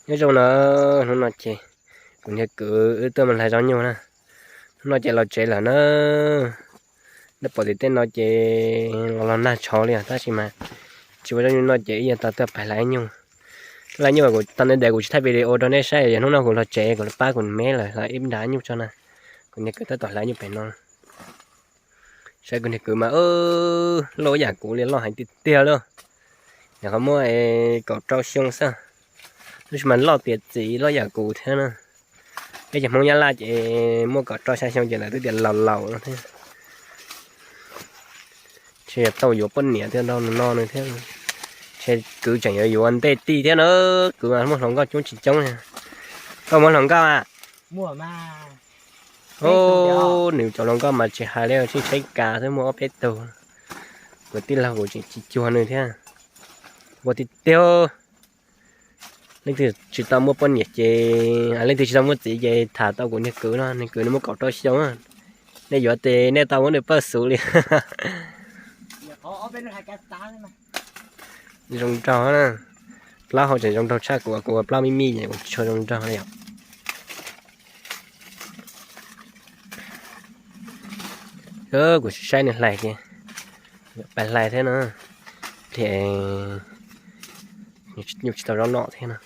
Nyob zoo na, hnub no ces kuv niag kwv wb tuaj mus hlais zaub nyuj na. Hnub no ces los tsev lawm na. Nej pom tim tej no ces los los nag tshauv li os, tab sis mas tsis ua zaub nyuj no ces wb yuav tau tuaj pais hlais nyuj. Tuaj hlais nyuj kuv tau ne, kuv tsis thaij video rau nej saib, yog hnub no kuv los tsev kuv los pab kuv me lawm hlais ib nrab nyuj tso na. Kuv niag kwv tab tom hlais nyuj pem no. Saib kuv niag kwv mas loj yam kuv li, loj heev tiag tiag li. Yog qhov muaj kaum rau xyoo xwb, tab sis mas loj tiav txiv loj yam kuv thiab na. Peb cov Hmoob Nyab Laj ces muaj kaum rau xya xyoo ces lawv twb tias laus laus no thiab. Ntshe yog tau yuav poj niam thiab ntau no no thiab. Ntshe kwv tseem yuav yuav ntej tij thiab na, kwv mas muaj hluas nkauj coob tsis coob. Koj muaj hluas nkauj a? Nws cov hluas nkauj mas tsis hais li, tsis tshaib kav xwb, muaj ob peb tug. Kuv tij laug kuv tseem tsis cuag nws thiab. Ua tiag tiag. Leej twg tsis tau muaj poj niam ces, leej twg tsis tau muaj txiv ces tham tau kuv niag kwv no, niag kwv nws muaj kaum rau xyoo. Nej yuav ces nej tau muab nws pawj xuv li. Zoo nraug na. Plaub hau tseem zoo nraug tshaj kuv, kuv ua plaub mij mij ces kuv tsis tshua zoo nraug li os. Kuv saib nws hlais ces pais hlais thiab no, thiab nyuj tsis tau zaub noj thiab no.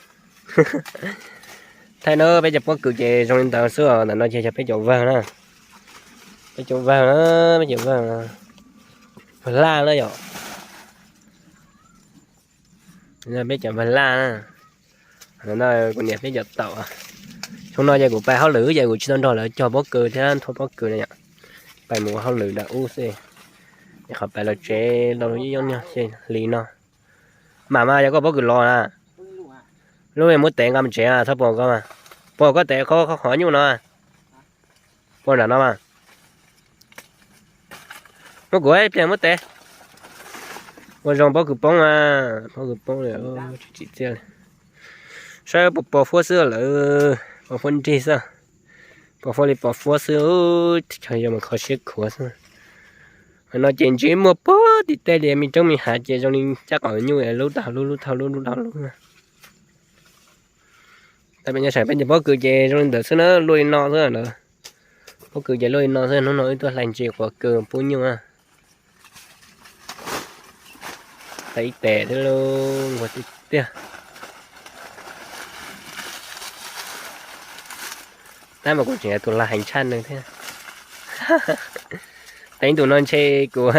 Thaij na, peb cov pob kws ces zoo li ntawd xwb os, ntawm no ces yog peb cov vawg na. Peb cov vawg na, peb cov vawg, vawg laj na yom. Peb cov vawg laj na. Kuv niam peb cov taum. Xyoo no ces kuv pais hauj lwm ces kuv tsis tau nrog lawv cog pob kws thiab nthua pob kws na yom. Pais mus ua hauj lwm nram ub xwb. Ces qhov pais los tsev los nyob nyob ces hli no. Mam mas yog koj pob kws los na. Lub muab tev nqa mus tsev txhob pom koj mas. Pom koj tev qhov qhov nyuj no. Pom nram no mas. Muab kuv ib pliag muab tev. Ua zoo pob kws poob a, pob kws poob li, tsis tsim txiaj li. Saib puas pos fuab xwb lawm, pos fuab nrig xwb. Pos fuab li pos fuab xwb, yog mus kho siab khuav xwb. Qhov no ces ntsib muag puag tim tej li me roob me hav ces zoo li caj qaum nyuj lub dhau lub lub dhau lub lub dhau lub. Tab peb nyob sab peb cov pob kws ces zoo li ntawd xwb na, luaj li no xwb ntawd. Pob kws ces luaj li no xwb, hnub no wb tuaj hlais ntses quav kws pub nyuj na. Hlais ib tes thiab lauj, nquag tiag tiag. Tab mas kuv tseem yog tus hlais heev tshaj nws thiab. Tab ib ntus no ntshe kuv,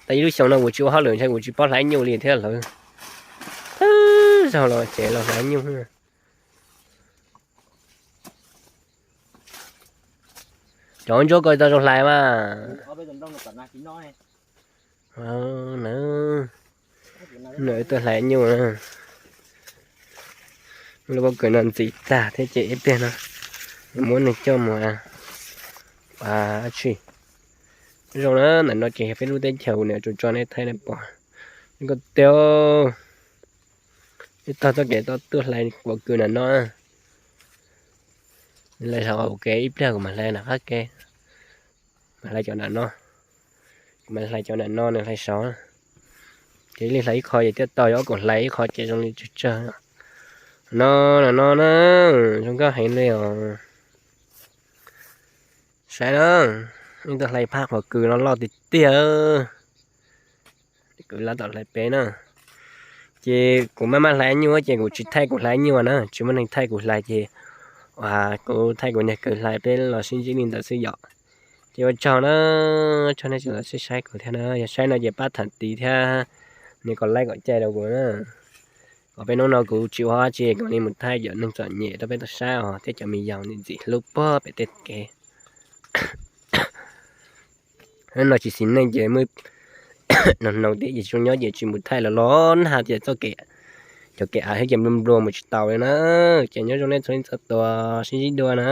tab ib lub xyoo no kuv tsis ua hauj lwm ntshe kuv tsis paub hlais nyuj li thiab lawm. Thawj zaug los tsev los hlais nyuj. Cov ntsuab ko tau zoo hlais mas. Nws tuaj hlais nyuj na. Lub pob kws no ntxim tag thiab ces ib pliag no muab nws coj mus ua dab tsi. Zoo na, ntawm no ces yog peb lub teb chaws uas nws tso tso nej thaij nej pom. Koj tiag, ib tog txoj kev tuaj hlais quav kws nram no. Hlais saum qaum kev, ib pliag kuv mam hlais nram qab kev. Mam hlais cov nram no. Kuv mam hlais cov nram no, nws hlais saud. Ces li hlais ib qho ces thiaj tau, yog ob kaum hlais ib qho ces zoo li tsawg tsawg. No, no, no na, zoo nkauj heev li os. Saib na, ib tug hlais phaj quav kws no loj tiag tiag. Kwv Lam tom hlais peb na. Ces kuv maj maj hlais nyuj ces kuv tsis thaij kuv hlais nyuj na, tsis muaj neeg thaij kuv hlais ces kuv thaij kuv niag kwv hlais, peb los sib ntsib li ntawd xwb yom. Ces ua tsaug na, tsaug nej tseem los saib kuv thiab na, yog saib no ces pab tham tiv thiab, nias kom like kom cai rau kuv na. Kom peb hnub no kuv tsis ua dab tsi, kuv li mus thaij cov neeg txom nyem rau peb tau saib os, thiab cov me yaus ntxim ntxim hlub puag pem tej kev. No tsis xis neej ces muaj no no thiab ces tsis zoo nyob ces tsis mus thaij los los nag tias txoj kev, cov kev av thiab ces nplua nplua mus tsis taus li na. Ces nyob zoo nej txhua leej txhua tus, sib ntsib dua na.